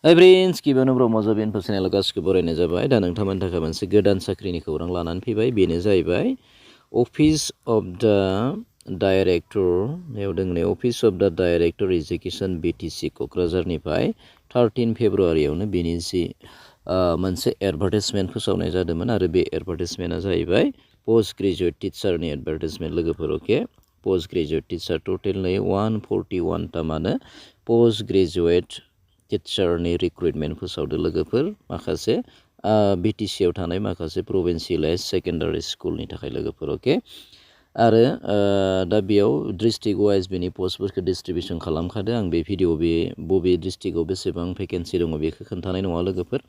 हाय फ्रेन्ड्स गिबियावनो ब्रह्मजबिन चेनेल गासिखौबो बरायनाय जाबाय दा नोंथांमोननि थाखाय मोनसे गोदान साख्रिनि खौरां लानानै फैबाय बेनो जाहैबाय अफिस अफ दा डाइरेक्टर बेयाव दोंनै office of the director education BTC क'क्राझारनिफ्राय 13 फेब्रुवारियावनो बेनि जि मोनसे एडभार्टाइजमेन्ट फोसावनाय जादोंमोन आरो बे एडभार्टाइजमेन्टआ जाहैबाय पोस्ट ग्रेजुएट टिचारनि एडभार्टाइजमेन्ट लोगोफोर अके पोस्ट ग्रेजुएट टिचार टटेलै 141 तामानो पोस्ट ग्रेजुएट टिचारनि रिक्रुटमेन्ट फोसावदो लोगोफोर माखासे बिटिसिआव थानाय माखासे प्रभिन्सियेलाइज सेकेन्डारि स्कुलनि थाखाय लोगोफोर अके आरो दा बेयाव डिस्ट्रिक्ट वाइज बेनि पस्टफोरखौ डिस्ट्रिबिउसन खालामखादो आं बे भिडिअ बे बबे डिस्ट्रिक्टआव बेसेबां भेकेन्सि दङ बेखौ खोन्थानाय नङा लोगोफोर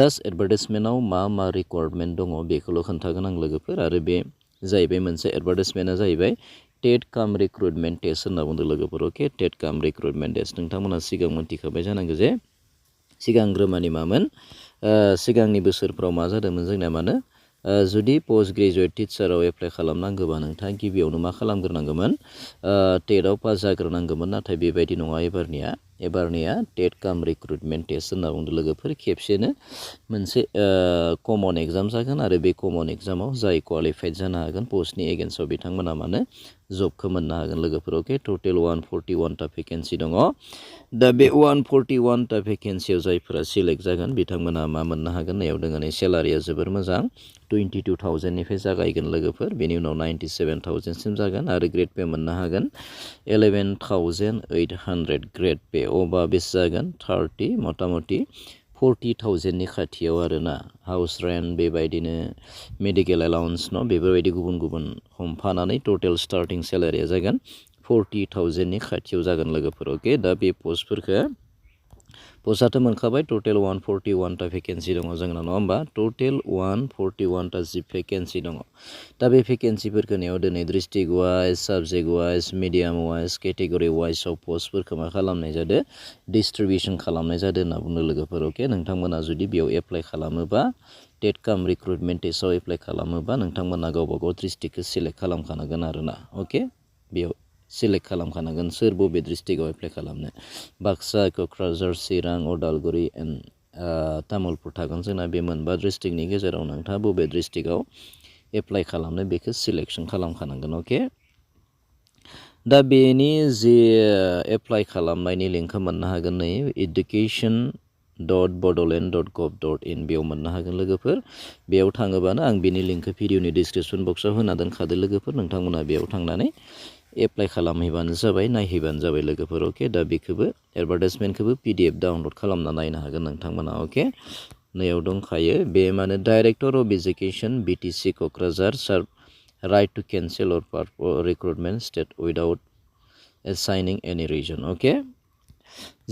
जास्ट एडभार्टाइजमेन्टआव मा रिक्वायरमेन्ट दङ बेखौल' खोन्थागोन आं लोगोफोर आरो बे जाहैबाय मोनसे एडभार्टाइजमेन्टआ जाहैबाय टेट काम रिक्रुटमेन्ट टेस्ट होनना बुंदों लोगोफोर अके टेट काम रिक्रुटमेन्ट टेस्ट नोंथांमोना सिगां मोनथिखाबाय जानांगौ जे सिगांग्रो मामोन सिगांनि बोसोरफ्राव मा जादोंमोन जोंना मानो जुदि पोस्ट ग्रेजुएट टिचाराव एप्लाइ खालामनांगौबा नोंथाङा गिबियावनो मा खालामग्रोनांगौमोन टेटआव पास जाग्रोनांगौमोन नाथाय बेबायदि नङा एबारनिया टेट काम रिक्रुटमेन्ट टेस्ट होनना बुंदों लोगोफोर खेबसेनो मोनसे कमन एग्जाम जागोन आरो बे कमन एग्जामाव जाय क्वालिफाइड जानो हागोन पस्टनि एगेन्स्टआव बिथांमोना मानो जबखौ मोननो हागोन लोगोफोर अके टटेल 141 ता भेकेन्सि दङ दा बे 141 ता भेकेन्सियाव जायफोरा सिलेक्ट जागोन बिथांमोना मा मोननो हागोन नायाव दोङो नै सेलारिया जोबोर मोजां 22,000निफ्राय जागायगोन लोगोफोर बेनि उनाव 97,000सिम जागोन आरो ग्रेड पे मोननो हागोन 11,800 ग्रेड पे अबा बेसे जागोन 30 मथा-मथि 40,000नि खाथियाव आरोना हाउस रेन्ट बेबायदिनो मेडिकेल एलाउन्स न' बेफोरबायदि गुबुन गुबुन हमफानानै टटेल स्टार्टिं सेलारिया जागोन 40,000नि खाथियाव जागोन लोगोफोर अके दा बे पस्टआथ' मोनखाबाय टटेल 141 ता भेकेन्सि दङ जोंना नङा होमबा टटेल 141 ता जि भेकेन्सि दङ दा बे भेकेन्सिफोरखौ नेयाव दिनै district wise subject wise medium wise category वाइजआव पस्टफोरखौ मा खालामनाय जादों डिस्ट्रिबिउसन खालामनाय जादों होनना बुंनो लोगोफोर अके नोंथांमोना जुदि बेयाव एप्लाइ खालामोबा टेट काम रिक्रुटमेन्ट टेस्टआव एप्लाइ खालामोबा नोंथांमोना गावबा गाव डिस्ट्रिक्टखौ सिलेक्ट खालामखानांगोन आरोना अके बेयाव सिलेक्ट खालामखानांगोन सोर बबे डिस्ट्रिक्टआव एप्लाइ खालामनो बाक्सा क'क्राझार चिरां उदालगुरि तामुलपुर थागोन जोंना बे मोनबा डिस्ट्रिक्टनि गेजेराव नोंथाङा बबे डिस्ट्रिक्टआव एप्लाइ खालामनो बेखौ सिलेक्सन खालामखानांगोन अके दा बेनि जि एप्लाइ खालामनायनि लिंकखौ मोननो हागोन नै education.bodoland.gov.in बेयाव मोननो हागोन लोगोफोर बेयाव थाङोबानो आं बेनि लिंकखौ भिडिअनि डिसक्रिपसन बक्सआव होना दोनखादो लोगोफोर नोंथांमोना बेयाव थांनानै एप्लाइ खालामहैबानो जाबाय नायहैबानो जाबाय लोगोफोर अके दा बेखौबो एडभार्टाइजमेन्टखौबो PDF डाउनलड खालामना नायनो हागोन नोंथांमोना अके नैयाव दंखायो बे माने director of education BTC Kokrajhar serve right to cancel or recruitment state without assigning any reason अके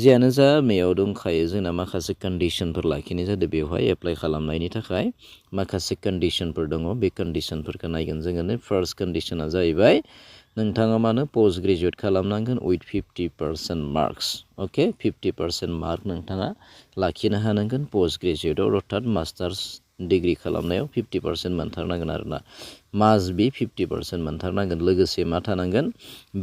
जियानो जा मेयाव दंखायो जोंना माखासे कन्डिसनफोर लाखिनाय जादों बेवहाय एप्लाइ खालामनायनि थाखाय माखासे कन्डिसनफोर दङ बे कन्डिसनफोरखौ नायगोन जोङो फार्स्ट कन्डिसना जाहैबाय नोंथाङा मानो पोस्ट ग्रेजुएट खालामनांगोन उइथ 50% मार्क्स अके 50% मार्क नोंथाङा लाखिनो हानांगोन पोस्ट ग्रेजुएटआव अर्थात मास्टार्स डिग्री खालामनायाव 50% मोनथारनांगोन आरोना मास्ट बि 50% मोनथारनांगोन लोगोसे मा थानांगोन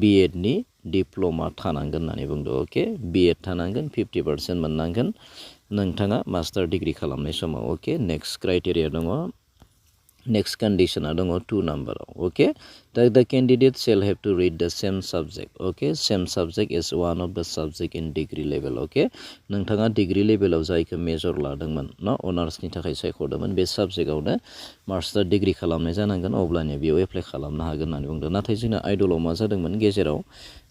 बिएडनि डिप्ल'मा थानांगोन होननानै बुंदों अके बिएड थानांगोन 50% मोननांगोन नोंथाङा मास्टार डिग्री खालामनाय समाव अके नेक्स्ट क्राइटेरिया दङ नेक्स्ट कन्डिशना दङ 2 नाम्बाराव अके the candidate shall have to read the same subject अके same subject is one of the subject in degree level अके नोंथाङा डिग्री लेभेलाव जायखौ मेजर लादोंमोन न अनार्सनि थाखाय सायख'दोंमोन बे साबजेक्टआवनो मास्टार डिग्री खालामनाय जानांगोन अब्लानिया बेयाव एप्लाइ खालामनो हागोन होननानै बुंदों नाथाय जोंना आइडलाव मा जादोंमोन गेजेराव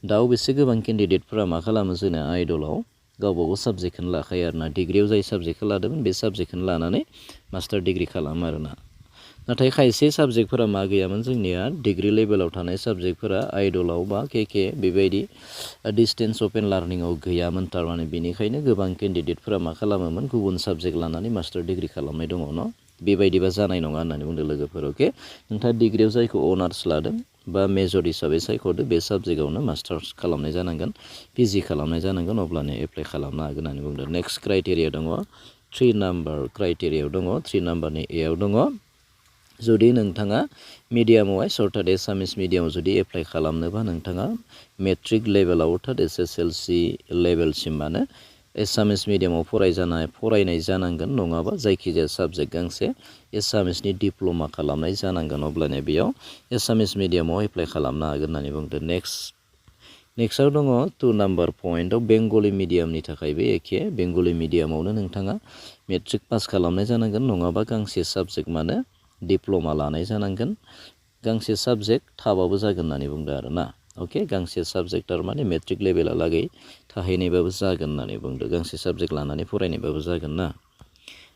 दा अबेसे गोबां केन्डिडेटफोरा मा खालामो जोंना आइडलाव गावबागाव साबजेक्टखौनो लाखायो आरोना डिग्रियाव जाय साबजेक्टखौ लादोंमोन बे साबजेक्टखौनो लानानै मास्टार डिग्री खालामो आरोना नाथाय खायसे साबजेक्टफोरा मा गैयामोन जोंनिया डिग्री लेभेलाव थानाय साबजेक्टफोरा आइडलाव बा के बेबायदि डिस्टेन्स अपेन लार्निंआव गैयामोन थारमाने बेनिखायनो गोबां केन्डिडेटफोरा मा खालामोमोन गुबुन साबजेक्ट लानानै मास्टार डिग्री खालामनाय दङ न बेबायदिबा जानाय नङा होननानै बुंदों लोगोफोर अके नोंथाङा डिग्रियाव जायखौ अनार्स लादों बा मेजर हिसाबै सायख'दो बे साबजेक्टआवनो मास्टार्स खालामनाय जानांगोन पिजि खालामनाय जानांगोन अब्लानो एप्लाइ खालामनो हागोन होननानै बुंदों नेक्स्ट क्राइटेरिया दङ 3 नाम्बार क्राइटेरियायाव दङ 3 नाम्बारनि एआव दङ जुदि नोंथाङा मिडियाम वाइज अर्थात एसामिस मिडियामाव जुदि एप्लाइ खालामनोबा नोंथाङा मेट्रिक लेभेलाव अर्थात SSLC लेभेलसिम मानो एसामिस मिडियामाव फरायनाय जानांगोन नङाबा जायखिजाया साबजेक्ट गांसे एसामिसनि डिप्ल'मा खालामनाय जानांगोन अब्लानिया बेयाव एसामिस मिडियामाव एप्लाइ खालामनो हागोन होननानै बुंदो। नेक्स्टआव दङ 2 नाम्बार पइन्टआव बेंगलि मिडियामनि थाखायबो एखे बेंगलि मिडियामावनो नोंथाङा मेट्रिक पास खालामनाय जानांगोन नङाबा गांसे साबजेक्ट मानो डिप्ल'मा लानाय जानांगोन गांसे साबजेक्ट थाबाबो जागोन होननानै बुंदो आरोना अके गांसे साबजेक्ट थारमाने मेट्रिक लेभेलालागै थाहैनायबाबो जागोन होननानै बुंदो गांसे साबजेक्ट लानानै फरायनायबाबो जागोन ना।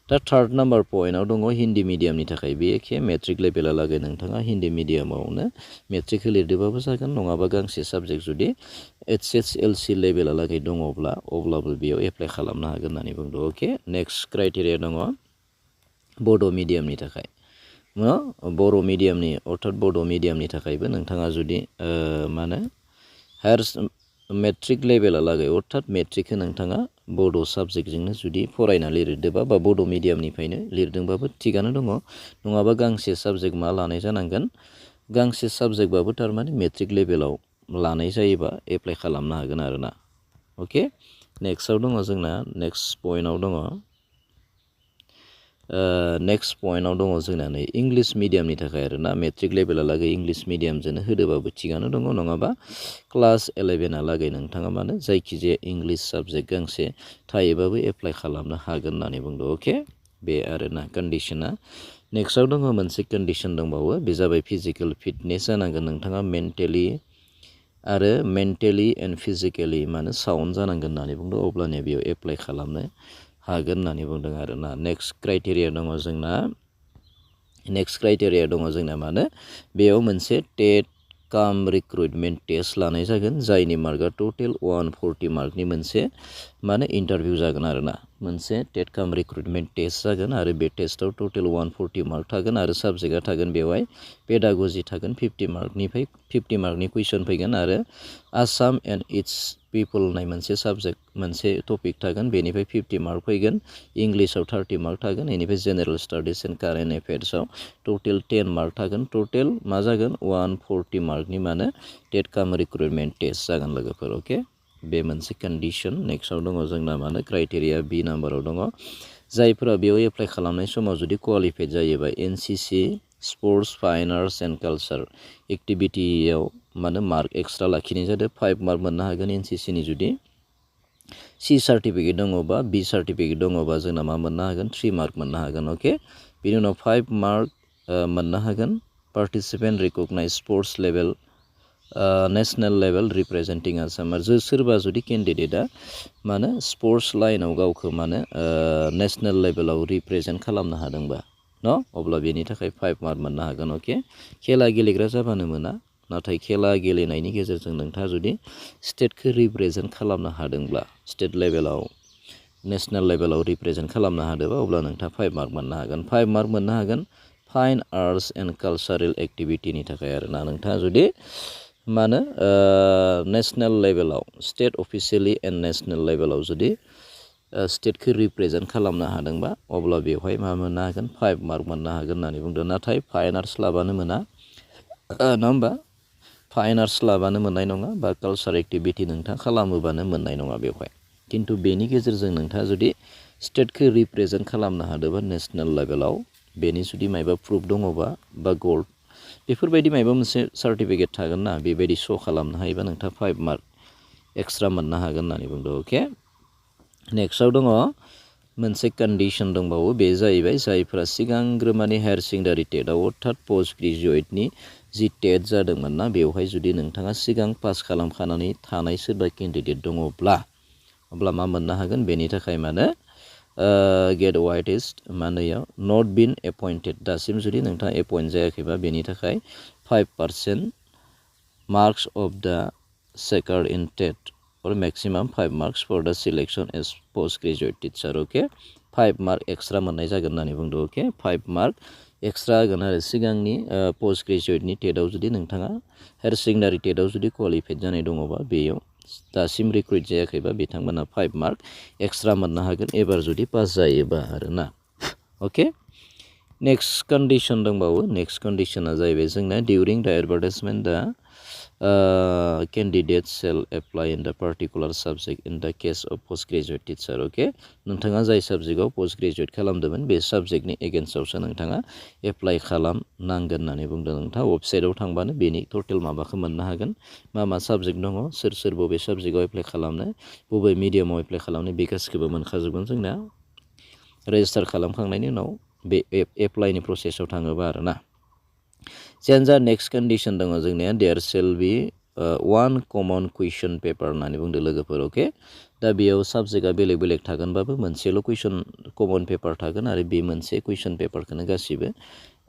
दा 3rd नाम्बार पइन्टआव दङ हिन्दी मिडियामनि थाखाय बे एखे मेट्रिक लेभेलालागै नोंथाङा हिन्दी मिडियामावनो मेट्रिकखौ लिरदोबाबो जागोन नङाबा गांसे साबजेक्ट जुदि HSLC लेभेलालागै दङब्ला अब्लाबो बेयाव एप्लाइ खालामनो हागोन होननानै बुंदो अके। नेक्स्ट क्राइटेरिया दङ बड' मिडियामनि थाखाय बर' मिडियामनि अर्थात बड' मिडियामनि थाखायबो नोंथाङा जुदि मेट्रिक लेभेलालागै अर्थात मेट्रिकखौ नोंथाङा बड' साबजेक्टजोंनो जुदि फरायना लिरदोबा बा बड' मिडियामनिफ्रायनो लिरदोंबाबो थिगानो दङ नङाबा गांसे साबजेक्ट मा लानाय जानांगोन गांसे साबजेक्टबाबो थारमाने मेट्रिक लेभेलाव लानाय जायोबा एप्लाइ खालामनो हागोन आरोना अके। नेक्स्टआव दङ जोंना नेक्स्ट पइन्टआव दङ जोंना नै इंलिश मिडियामनि थाखाय आरोना मेट्रिक लेभेलालागै इंलिश मिडियामजोंनो होदोबाबो थिगानो दङ नङाबा क्लास 11हालागै नोंथाङा मानो जायखिजाया इंलिश साबजेक्ट गांसे थायोबाबो एप्लाइ खालामनो हागोन होननानै बुंदो अके बे आरोना कन्डिशना। नेक्स्टआव दङ मोनसे कन्डिशन दंबावो बे जाबाय फिजिकेल फिटनेस जानांगोन नोंथाङा मेन्टेलि एन्ड फिजिकेलि साउन्ड जानांगोन होननानै बुंदों अब्लानिया बेयाव एप्लाइ खालामनो हागोन होननानै बुंदों आरोना। नेक्स्ट क्राइटेरिया दङ जोंना बेयाव मोनसे टेट काम रिक्रुटमेन्ट टेस्ट लानाय जागोन जायनि मार्कआ टटेल 140 मार्कनि मोनसे इन्टारभिउ जागोन आरोना मोनसे टेट काम रिक्रुटमेन्ट टेस्ट जागोन आरो बे टेस्टआव टटेल 140 मार्क थागोन आरो साबजेक्टआ थागोन बेवहाय पेडागजि थागोन 50 मार्कनि कुइसन फैगोन आरो आसाम एन्ड इट्स पिपल होननाय मोनसे साबजेक्ट मोनसे टपिक थागोन बेनिफ्राय 50 मार्क फैगोन इंलिसाव 30 मार्क थागोन बेनिफ्राय जेनेरेल स्टाडिस एन्ड कारेन्ट एफेयार्सआव टटेल 10 मार्क थागोन टटेल मा जागोन 140 मार्कनि टेट काम रिक्रुटमेन्ट टेस्ट जागोन लोगोफोर अके बे मोनसे कन्डिशन। नेक्स्टआव दङ जोंना क्राइटेरिया बी नाम्बाराव दङ जायफोरा बेयाव एप्लाइ खालामनाय समाव जुदि क्वालिफाइड जायोबा NCC sports fine arts and culture एक्टिभिटियाव मार्क एक्सट्रा लाखिनाय जादों 5 मार्क मोननो हागोन एनसिसिनि जुदि C सार्टिफिकेट दङबा B सार्टिफिकेट दङबा जोंना मा मोननो हागोन 3 मार्क मोननो हागोन अके। बेनि उनाव 5 मार्क मोननो हागोन participant recognise sports level national level representing Assam सोरबा जुदि केन्डिडेटआ स्पर्ट्स लाइनाव गावखौ नेसनेल लेभेलाव रिप्रेजेन्ट खालामनो हादोंबा अब्ला बेनि थाखाय 5 मार्क मोननो हागोन अके। खेला गेलेग्रा जाबानो मोना नाथाय खेला गेलेनायनि गेजेरजों नोंथाङा जुदि स्टेटखौ रिप्रेजेन्ट खालामनो हादोंब्ला स्टेट लेभेलाव नेसनेल लेभेलाव रिप्रेजेन्ट खालामनो हादोंबा अब्ला नोंथाङा 5 मार्क मोननो हागोन 5 मार्क मोननो हागोन फाइन आर्ट्स एन्ड कालचारेल एक्टिभिटिनि थाखाय आरोना नोंथाङा जुदि नेसनेल लेभेलाव स्टेट अफिसियेलि एन्ड नेसनेल लेभेलाव जुदि स्टेटखौ रिप्रेजेन्ट खालामनो हादोंबा अब्ला बेवहाय मा मोननो हागोन 5 मार्क मोननो हागोन होननानै बुंदों नाथाय फाइन आर्ट्स लाबानो मोना नङा होमबा फाइन आर्ट्स लाबानो मोननाय नङा बा कालचार एक्टिभिटि नोंथाङा खालामोबानो मोननाय नङा बेवहाय खिन्थु बेनि गेजेरजों नोंथाङा जुदि स्टेटखौ रिप्रेजेन्ट खालामनो हादोंबा नेसनेल लेभेलाव बेनि जुदि मायबा प्रुफ दङबा बा गोल्ड बेफोरबायदि मायबा मोनसे सार्टिफिकेट थागोन ना बेबायदि श' खालामनो हायोबा नोंथाङा 5 मार्क एक्सट्रा मोननो हागोन होननानै बुंदों अके। नेक्स्टआव दङ मोनसे कन्डिशन दंबावो बे जाहैबाय जायफोरा सिगांग्रो हायार सेकेन्डारि टेटआव अर्थात पोस्ट ग्रेजुवेटनि जि टेट जादोंमोन ना बेवहाय जुदि नोंथाङा सिगां पास खालामखानानै थानाय सोरबा केन्डिडेट दङब्ला अब्ला मा मोननो हागोन बेनि थाखाय गेट वाइटेस्ट नट बिन एपइन्टेड दासिम जुदि नोंथाङा एपइन्ट जायाखैबा बेनि थाखाय 5% मार्क्स अफ द सेकार इन टेट or maximum 5 marks for the selection as postgraduate teacher okay 5 mark extra मोननाय जागोन होननानै बुंदों okay 5 mark extra होगोन आरो सिगांनि पोस्ट ग्रेजुवेटनि टेटआव जुदि नोंथाङा हायार सेकेन्डारि टेटआव जुदि क्वालिफाइड जानाय दङबा बेयाव दासिम रिक्रुइट जायाखैबा बिथांमोना 5 मार्क एक्सट्रा मोननो हागोन एबार जुदि पास जायोबा आरोना okay नेक्स्ट कन्डिशन दंबावो नेक्स्ट कन्डिशना जाहैबाय जोंना डिउरिं द एडभार्टाइजमेन्ट दा candidates shall apply in the particular subject in the case of postgraduate teacher okay नोंथाङा जाय साबजेक्टआव पोस्ट ग्रेजुवेट खालामदोंमोन बे साबजेक्टनि एगेन्स्टआवसो नोंथाङा एप्लाइ खालामनांगोन होननानै बुंदों नोंथाङा वेबसाइटआव थांबानो बेनि टटेल माबाखौ मोननो हागोन मा मा साबजेक्ट दङ सोर बबे साबजेक्टआव एप्लाइ खालामनो बबे मिडियामाव एप्लाइ खालामनो बे गासिखौबो मोनखाजोबगोन जोंना रेजिस्टार खालामखांनायनि उनाव बे एप्लाइनि प्रसेसआव थाङोबा आरोना जेनजा नेक्स्ट कन्डिशन दङ जोंनिया there shall be one common question paper होननानै बुंदों लोगोफोर अके दा बेयाव साबजेक्टआ बेलेग बेलेग थागोनबाबो मोनसेल' कुइसन कमन पेपार थागोन आरो बे मोनसे कुइसन पेपारखौनो गासिबो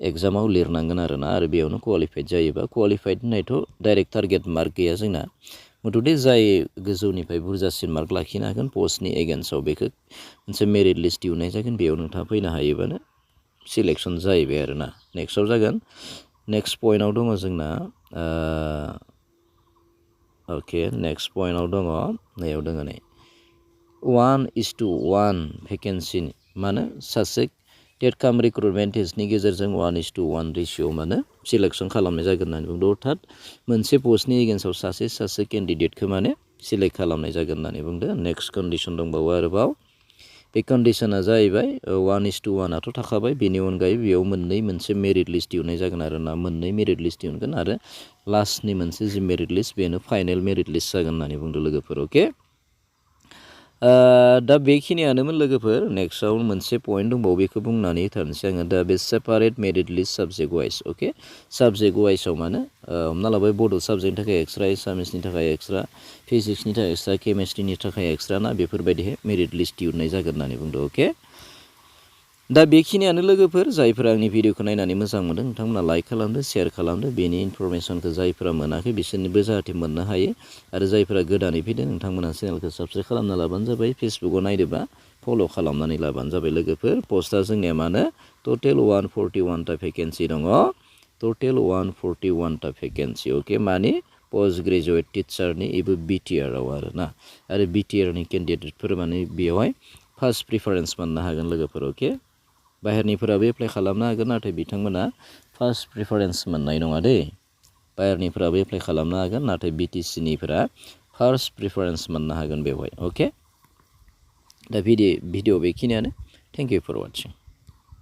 एग्जामाव लिरनांगोन आरोना आरो बेयावनो क्वालिफाइड जायोबा क्वालिफाइड होननायथ' डाइरेक्ट टारगेट मार्क गैया जोंना मथथे जाय गोजौनिफ्राय बुरजासिन मार्क लाखिनो हागोन पस्टनि एगेन्स्टआव बेखौ मोनसे मेरिट लिस्ट दिहुननाय जागोन बेयाव नोंथाङा फैनो हायोबानो सिलेक्सन जाहैबाय आरोना नेक्स्टआव जागोन नेक्स्ट पइन्टआव दङ जोंना अके नेक्स्ट पइन्टआव दङ नैयाव दङ नै 1:1 भेकेन्सि मानो सासे टेट काम रिक्रुटमेन्ट टेस्टनि गेजेरजों 1:1 रेशियो मानो सिलेक्सन खालामनाय जागोन होननानै बुंदों अर्थात मोनसे पस्टनि एगेन्स्टआव सासे केन्डिडेटखौ माने सिलेक्ट खालामनाय जागोन होननानै बुंदों नेक्स्ट कन्डिसन दंबावो आरोबाव बे कन्डिशना जाहैबाय 1:1 थाखाबाय बेनि अनगायै बेयाव मोनसे मेरिट लिस्ट दिहुननाय जागोन आरोना मोननै मेरिट लिस्ट दिहुनगोन आरो लास्टनि मोनसे जि मेरिट लिस्ट बेनो फाइनेल मेरिट लिस्ट जागोन होननानै बुंदों लोगोफोर अके दा बेखिनियानोमोन लोगोफोर नेक्स्टआव मोनसे पइन्ट दंबावो बेखौ बुंनानै थानोसै आङो दा बे separate merit list subject wise अके साबजेक्ट वाइजआव मानो हमना लाबाय बड' साबजेक्टनि थाखाय एक्सट्रा एसामिसनि थाखाय एक्सट्रा फिजिक्सनि थाखाय एक्सट्रा केमेस्ट्रिनि थाखाय एक्सट्रा ना बेफोरबायदिहाय मेरिट लिस्ट दिहुननाय जागोन होननानै बुंदों अके दा बेखिनियानो लोगोफोर जायफोरा आंनि भिडिअखौ नायनानै मोजां मोनदों नोंथांमोना लाइक खालामदो शेयार खालामदो बेनि इनफरमेसनखौ जायफोरा मोनाखै बिसोरनोबो जाहाथे मोननो हायो आरो जायफोरा गोदानै फैदों नोंथांमोना चेनेलखौ साबस्क्राइब खालामना लाबानो जाबाय फेसबुकआव नायदोबा फल' खालामनानै लाबानो जाबाय लोगोफोर पस्टआ जोंनिया मानो टटेल 141टा भेकेन्सि दङ टटेल 141टा भेकेन्सि अके माने पोस्ट ग्रेजुवेट टिचारनि एबो बिटिआरआव आरोना आरो बिटिआरनि केन्डिडेटफोर माने बेवहाय फार्स्ट प्रिफारेन्स मोननो हागोन लोगोफोर अके बाहेरनिफोराबो एप्लाइ खालामनो हागोन नाथाय बिथांमोना फार्स्ट प्रिफारेन्स मोननाय नङा दै बाहेरनिफोराबो एप्लाइ खालामनो हागोन नाथाय बिटिसिनिफोरा फार्स्ट प्रिफारेन्स मोननो हागोन बेवहाय अके दा भिडिअ बेखिनियानो थेंक इउ फर वाचिं